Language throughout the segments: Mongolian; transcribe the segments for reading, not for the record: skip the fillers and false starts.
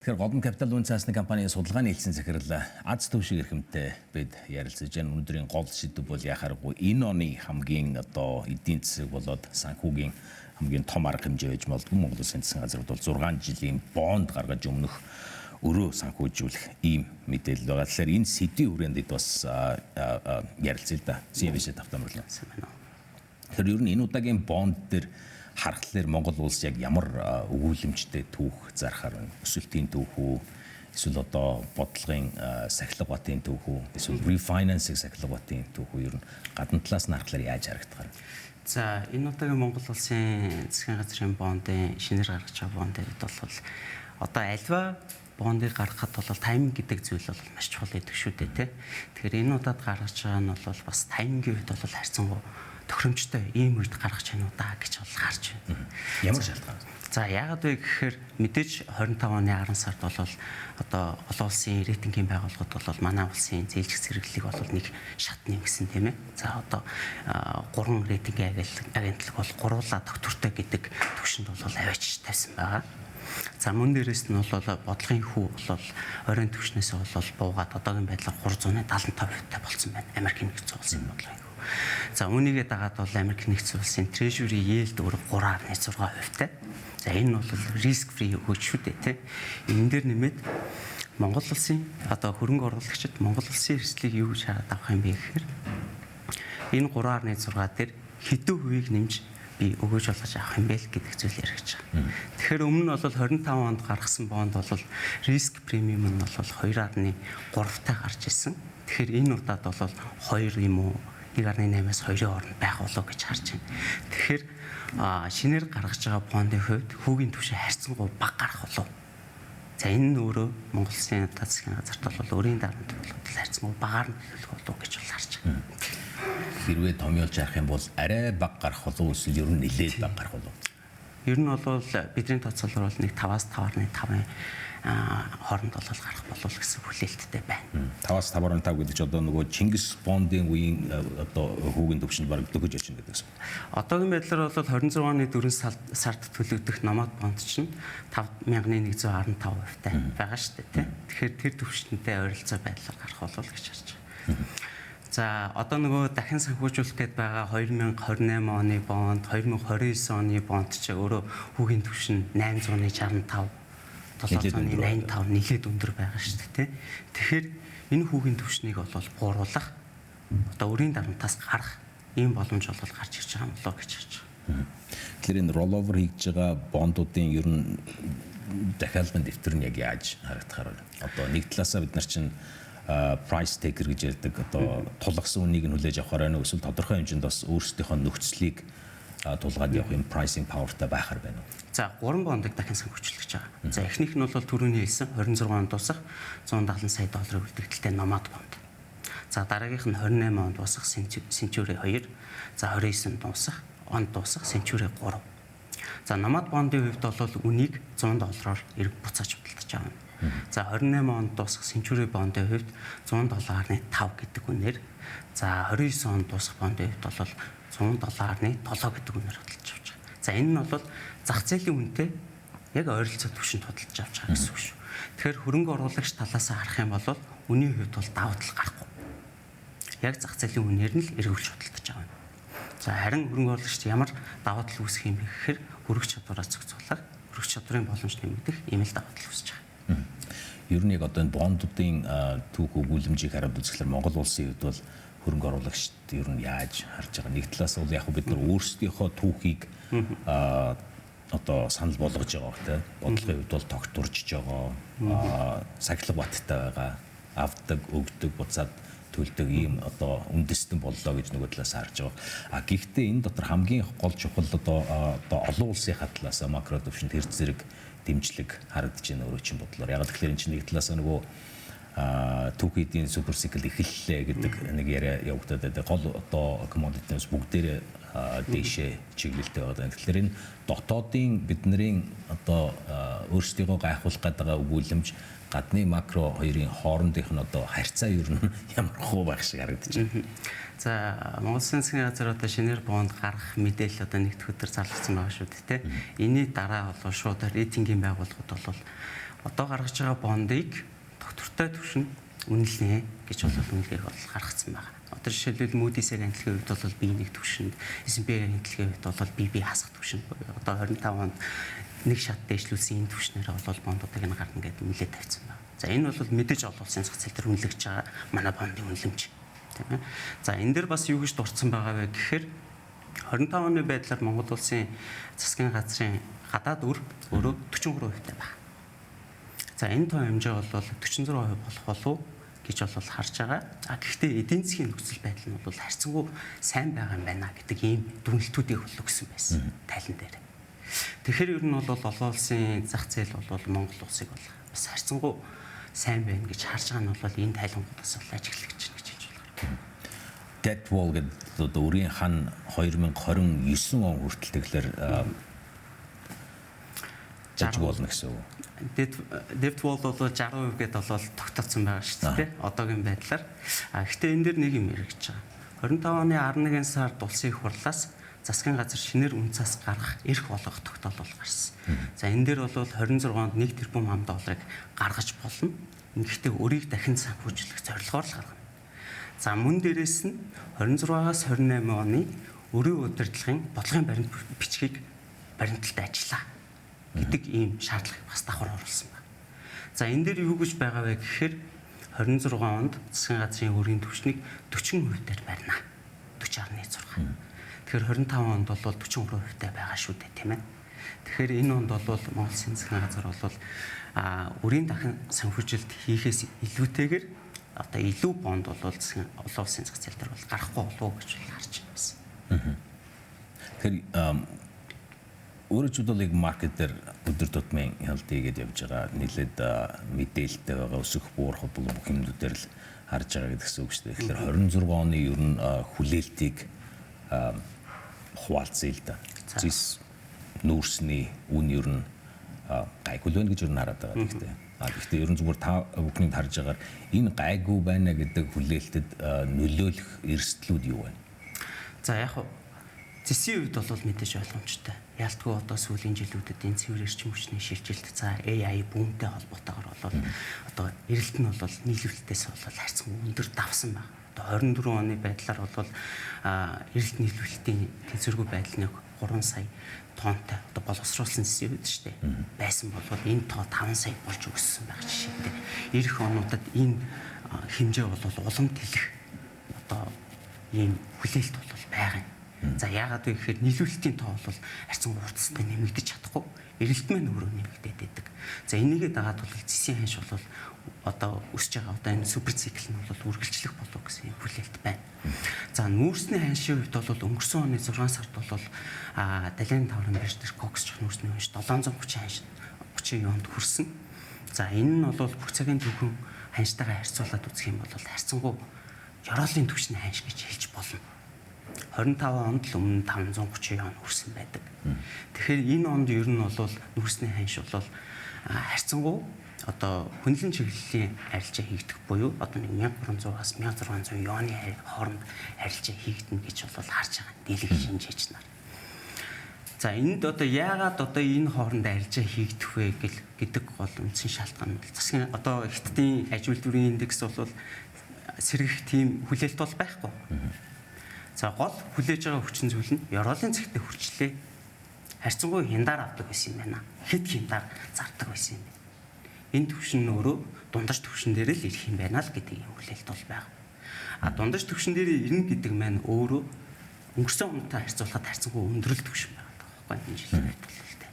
Тэгэхээр Голдон Капитал үнэ цаасны компанийн судалгааны хэлсэн захирал Аз Төвшиг эрхэмтэй бид ярилцаж байна. Өнөөдрийн гол сэдэв бол яхааргүй энэ оны хамгийн одоо эдийн засаг болоод санхүүгийн хамгийн том арга хэмжээ байж болдгоо Монгол Улсын засгийн газар бол 6 жилийн бонд гаргаж өмнөх өрөө санхүүжүүлэх ийм мэдээлэл байгаа. Тэгэхээр энэ сэдвийн хүрээнд бид бас ярилцъя л да. CNBC тавтамарлаа. Тэгэхээр ер нь энэ удаагийн бонд дээр харахлаар Монгол улс яг ямар өгүүлэмжтэй түүх зархаар байна? Өсөлтийн түүх үү? Эсвэл одоо бодлогын сахилга батын түүх үү? Эсвэл refinancing сахилга батын түүх үү? Ер нь гадна талаас нь харахлаар яаж харагдах вэ? За, энэ удаагийн Монгол улсын засгийн газрын бондын шинээр гаргаж байгаа бондын хувьд бол одоо альва бондыг гаргахад бол timing гэдэг зүйл бол маш чухал байдаг шүү дээ, тэ. Тэгэхээр энэ удаад гаргаж байгаа нь бол бас timing ийн хувьд бол харьцангуй тохиромжтой ийм үед гаргаж байна уу да гэж бол харж байна. Ямар шалтгаан? За, яагаад вэ гэхээр мэдээж 25 оны 10 сард бол одоо олон улсын рейтингийн байгууллагууд бол манай улсын зээлжих зэрэглэлийг бол нэг шат нэмсэн, тийм ээ. За, одоо гурван рейтингийн агентлаг бол гурвуулаа тогтвортой гэдэг түвшинд бол аваач тавьсан байгаа. За, мөн дээрээс нь бол бодлогын хүү бол оройн түвшнээс бол буугаад одоогийн байдлаар 375% та болсон байна. Америкийн нэгдсэн улсын бодлогын хүү. За, үүнийгээ дагаад бол Америк нэгдсэн улсын Treasury yield өөр 3.6% тай. За, энэ нь бол risk free өгөөж шүү дээ, тийм. Энэ дээр нэмээд Монгол улсын одоо хөрөнгө оруулагчид Монгол улсын эрсдлийг юу гэж хараад авах юм бэ гэхээр энэ 3.6 дээр хэдэн хувийг нэмж би өгөөж болгож авах юм бэ л гэдэг зүйл яригдж байгаа. Тэгэхээр өмнө нь бол 25 онд гаргасан бонд бол risk premium нь бол 2.3 таа гарч ирсэн. Тэгэхээр энэ удаад бол 2 юм уу, 1.8-аас 2-ын хооронд байх болов гэж харж байна. Тэгэхээр шинээр гаргаж байгаа бондын хувьд хүүгийн түвшин харьцангуй бага гарах болов. За, энэ нь өөрөө Монгол Улсын одоо засгийн газарт бол өрийн дарамт бол харьцангуй багаар нь нөлөөлөх болов гэж бол харж байна. Хэрвээ томьёолж харах юм бол арай бага гарах болов уу, эсвэл ер нь нэлээд бага гарах болов уу? Ер нь бол бидний тооцоолоор бол нэг 5-аас 5.5-ын хооронд бол гарах болов гэсэн хүлээлттэй байна. 5-аас 5.5 гэдэг чинь одоо нөгөө Чингис бондын үеийн одоо хүүгийн төвшөнд бараг дөхөж очино гэдэг юм. Одоогийн байдлаар бол 26 оны 4 сард төлөгдөх Nomad бонд чинь 5115% тай байгаа шүү дээ, тийм. Тэгэхээр тэр төвшөнтэй ойролцоо байдлаар гарах болов гэж харж байгаа. За, одоо нөгөө дахин санхүүжүүлэх гээд байгаа 2028 оны бонд, 2029 оны бонд чи өөрөө хүүгийн түвшин 865, 785, нэлээд өндөр байгаа шүү дээ, тийм. Тэгэхээр энэ хүүгийн түвшнийг бол бууруулах, одоо өрийн дарамтаас гарах ийм боломж бол гарч ирж байгаа юм болоо гэж харж байгаа. Тэгэхээр энэ rollover хийж байгаа бондуудын ер нь захиалгын дэвтэр нь яг яаж харагдахаар байна? Одоо нэг талаасаа бид нар чинь price taker гэж ярьдаг, одоо тулгасан үнийг нь хүлээж авахаар байна уу, эсвэл тодорхой хэмжээнд бас өөрсдийнхөө нөхцөлийг тулгаад явах юм pricing power-тай байхаар байна уу? За, гурван бондыг дахин санхүүжүүлж байгаа. За, эхнийх нь бол түрүүний хэлсэн 26 онд дуусах 170 сая долларын үлдэгдэлтэй Nomad бонд. За, дараагийнх нь 28 онд дуусах Century 2. За, 29 онд дуусах Century 3. За, Nomad бондын хувьд бол үнийг 100 доллараар эрг буцааж худалдаж байгаа юм. За, 28 онд дуусах Century бондын хувьд 107.5 гэдэг үнээр, за, 29 онд дуусах бондын хувьд бол 107.7 гэдэг үнээр худалдаж авч байгаа. За, энэ нь бол зах зээлийн үнэтэй яг ойролцоо түвшинд худалдаж авч байгаа гэсэн үг шүү. Тэгэхээр хөрөнгө оруулагч талаас харах юм бол үнийн хувьд бол давуу тал гарахгүй. Яг зах зээлийн үнээр нь л эргүүлж худалдаж байгаа юм. За, харин хөрөнгө оруулагчид ямар давуу тал үүсэх юм бэ гэхээр хөрөх чадвараа зохицуулах, хөрөх чадварын боломж нэмэгдэх ийм л давуу тал үүсэж байгаа. Ер нь яг одоо энэ бондуудын түүх өгүүлэмжийг хараад үзэхлээр Монгол улсын хувьд бол хөрөнгө оруулагчид ер нь яаж харж байгаа? Нэг талаас бол яг бид нар өөрсдийнхөө түүхийг одоо санал болгож байгаа бох, тийм. Бодлогын хувьд бол тогтворжж байгаа, сахилга баттай байгаа, авдаг, өгдөг, буцаад төлдөг ийм одоо үндэстэн боллоо гэж нөгөө талаас харж байгаа. А гэхдээ энэ дотор хамгийн гол чухал одоо олон улсынхаа талаас макро төвшөнд тэр зэрэг дэмжлэг харагдаж байна өөрөө чинь бодлоор. Яг л тэгэхээр энэ чинь нэг талаас нөгөө түүхий эдийн super cycle эхэллээ гэдэг нэг яриа явагдаад байдаг. Гол одоо commodity-ус бүгдээрээ дээшээ чиглэлтэй байгаа. Тэгэхээр энэ дотоодын бидний одоо өөрсдийгөө гайхуулах гэдэг өгүүлэмж, гадны макро хоёрын хоорондынх нь одоо харьцаа ер нь ямар хуу байх шиг харагдаж байна. За, Монгол Улсын засгийн газар одоо шинээр бонд гаргах мэдээлэл одоо нэгд өдөр зарлагдсан байгаа шүү дээ, тэ. Энийний дараа бол шууд рейтингийн байгууллагууд бол Одоо гаргаж байгаа бондыг тогтвортой түвшинд үнэлнэ гэж бол үнэлгээг бол гаргацсан байна. Одоо жишээлбэл Moody's агентлагийн хувьд бол B1 түвшинд, S&P агентлагийн хувьд бол BB хасах түвшинд буюу одоо 25 онд нэг шат дээшлүүлсэн энэ түвшнээр бол бондуудыг нь гарна гэдээ үнэлээ тавьсан байна. За энэ бол мэдээж олон улсын зах зээл дээр үнэлэгдэж байгаа манай бондын үнэлэмж, тийм ээ. За энэ дээр бас юу гэж дурдсан байгаа вэ гэхээр 25 оны байдлаар Монгол улсын засгийн газрын гадаад үр өөрөө 43% таа байна. За энэ тоо хэмжээ бол 46% болох болов гэж бол харж байгаа. За гэхдээ эдийн засгийн нөхцөл байдал нь бол харьцангуй сайн байгаа юм байна гэдэг ийм дүгнэлтүүдийг бол өгсөн байсан тайлан дээр. Тэгэхээр ер нь бол олон улсын зах зээл бол Монгол улсыг бол бас харьцангуй сайн байна гэж харж байгаа нь бол энэ тайлангуудаас бол ажиглагдаж байна гэж хэлж байна. Debt wall гэдэг одоо өрийн хан 2029 он хүртэл тэгэхээр жаж болно гэсэн үг. Debt wall бол 60% гэдээ бол тогтооцсон байгаа шүү дээ, одоогийн байдлаар. А гэхдээ энэ дэр нэг юм яригдж байгаа. 25 оны 11 сард улсын их хурлаас засгийн газар шинээр үн цас гаргах эрх болгох тогтоол бол гарсан. За энэ дээр бол 26 онд 1 тэрбум ам долларыг гаргаж болно. Гэхдээ өрийг дахин санхүүжлэх зорилгоор л гаргана. За мөн дээрээс нь 26-аас 28 оны өрийн удирдлагын бодлогын баримт бичгийг баримталтай ажиллаа гэдэг ийм шаардлагыг бас давхар оруулсан байна. За энэ дээр юу гэж байгаа вэ гэхээр 26 онд засгийн газрын өрийн түвшнийг 40% дээр барина. 40.6. Тэгэхээр 25 онд бол 43% таа байгаа шүү дээ, тийм ээ. Тэгэхээр энэ онд бол Монгол Улсын засгийн газар бол өрийн дахин санхүүжилт хийхээс илүүтэйгээр одоо илүү бонд бол засгийн олон улсын зах зээл дээр бол гарахгүй болов уу гэж харж байна. Тэгэхээр өөрөөр хэлбэл яг маркет дээр өдөр тутмын хяналт хийгээд явж байгаа нэлээд мэдээлэлтэй байгаа өсөх буурах бол бүх юмнуудаар л харж байгаа гэдэг үг шүү дээ. Тэгэхээр 26 оны ер нь хүлээлтийг хуваалцъя л да. Зис нүүрсний үн ер нь гайгүй л байна гэж ер нь хараад байгаа гэхдээ. Гэхдээ ер нь зүгээр та бүхнийг харж байгаагаар энэ гайгүй байна гэдэг хүлээлтэд нөлөөлөх эрсдлүүд юу вэ? За яг зэсийн хувьд бол мэдээж ойлгомжтой. Ялтгүй одоо сүүлийн жилүүдэд энэ цэвэр эрчим хүчний шилжилт, за AI бүүмтэй холбоотойгоор бол одоо эрэлт нь бол нийлүүлэлтээс бол харьцангуй өндөр давсан байна. Одоо 24 оны байдлаар бол эрэлт нийлүүлэлтийн тэнцвэргүй байдал нэг 3 сая тонтой одоо боловсруулсан зэсийн үед шүү дээ. Байсан бол энэ тоо 5 сая болж өссөн байх жишээтэй. Ирэх онуудад энэ хэмжээ бол улам тэлэх одоо ийм хүлээлт бол байгаа юм. За яагаад вэ гэхээр нийлүүлэлтийн тоо бол харьцангуй хурцтай нэмэгдэж чадахгүй. Эрэлт маань өөрөө нэмэгдээд байдаг. За энийгээ дагаад бол зэсийн ханш бол одоо өсөж байгаа одоо энэ супер цикл нь бол үргэлжлэх болов гэсэн юм хүлээлт байна. За нүүрсний ханшийн хувьд бол өнгөрсөн оны 6 сард бол Далайн таврын бирж дээр кокс чих нүүрсний ханш 730 ханш 30 юанд хүрсэн. За энэ нь бол бүх цагийн түүхэн ханштайгаа харьцуулаад үзэх юм бол харьцангуй ёроолын түвшний ханш гэж хэлж болно. 25 онд л өмнө 530 юан хүрсэн байдаг. Тэгэхээр энэ онд ер нь бол нүүрсний ханш бол харьцангуй одоо хөндлөн чиглэлийн арилжаа хийгдэх буюу одоо нэг 1300-аас 1600 юаны хооронд арилжаа хийгдэнэ гэж бол харж байгаа. Дийлэх шинжээч нар. За энд одоо яагаад одоо энэ хооронд арилжаа хийгдэх вэ гэдэг гол үндсэн шалтгаан нь бол засгийн одоо Хятадын аж үйлдвэрийн индекс бол сэргэх тийм хүлээлт бол байхгүй. За гол хүлээж байгаа хүчин зүйл нь ёроолын цагтээ хүрчлээ. Харьцангуй хяндар авдаг байсан юм байна. Хэд хяндар зардаг байсан юм бэ? Энэ түвшин нь өөрөө дундаж түвшин дээр л ирэх юм байна л гэдэг юм хүлээлт бол байгаа. А дундаж түвшин дээр ирнэ гэдэг маань өөрөө өнгөрсөн онтой харьцуулахад харьцангуй өндрөл түвшин байгаа байхгүй энэ жилийн үед бол тэ.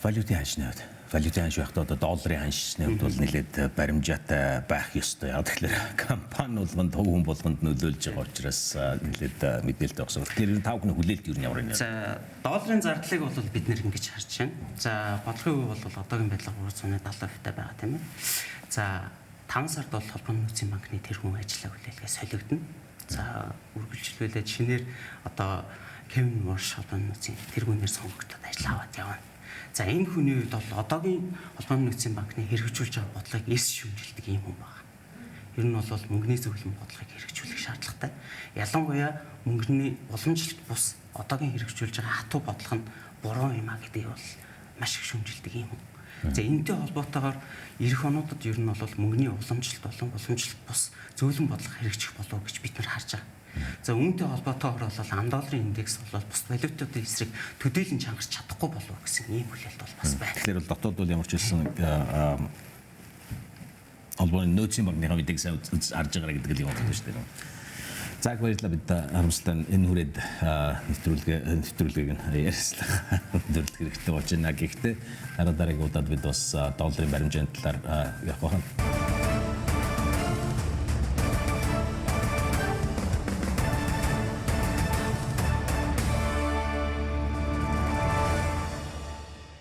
Валютын ханшны хувьд валютын ханш байхдаа одоо долларын ханшны хувьд бол нэлээд баримжаатай байх ёстой. Яг тэгэхээр компани болгонд төв хүн болгонд нөлөөлж байгаа учраас нэлээд мэдээлэлтэй байх хэрэгтэй. Тэгэхээр та бүхний хүлээлт юу нь ямар юм бэ? За долларын зардлыг бол бид нэр ингэж харж байна. За бодлогын үе бол одоогийн байдлаар 370% таа байгаа тийм ээ. За 5 сард бол холбооны нөөцийн банкны тэргүүн ажиллаа хүлээлгээ солигдоно. За үргэлжлүүлээд шинээр одоо Кевин Ворш холбооны нөөцийн тэргүүнээр сонгогдоод ажил аваад явна. За энэ хүний хувьд бол одоогийн холбооны нөөцийн банкны хэрэгжүүлж байгаа бодлогыг эрс шүүмжилдэг ийм хүн байна. Ер нь бол мөнгөний зөвлөм бодлогыг хэрэгжүүлэх шаардлагатай. Ялангуяа мөнгөний уламжлалт бус одоогийн хэрэгжүүлж байгаа хатуу бодлого нь буруу юм а гэдгийг бол маш их шүүмжилдэг ийм хүн. За, энэтэй холбоотойгоор ирэх онуудад ер нь бол мөнгөний уламжлалт болон уламжлалт бус зөөлөн бодлого хэрэгжих болов гэж бид нар харж байгаа. За, үүнтэй холбоотойгоор бол ам долларын индекс бол бусад валютуудын эсрэг төдийлөн чангарч чадахгүй болов гэсэн ийм хүлээлт бол бас байна. Тэгэхээр бол дотоод бол ямар ч хэлсэн холбооны нөөцийн банкныхаа мэдээг сайн харж байгаа гэдэг л юм байна шүү дээ. За, их баярлалаа, бид харамсалтай энэ хүрээд нэвтрүүлгийг нь ярьслаа. Өндөрлөх хэрэгтэй болж байна. Гэхдээ дараа дараагийн удаад бид бас долларын баримжааны талаар ярих байна.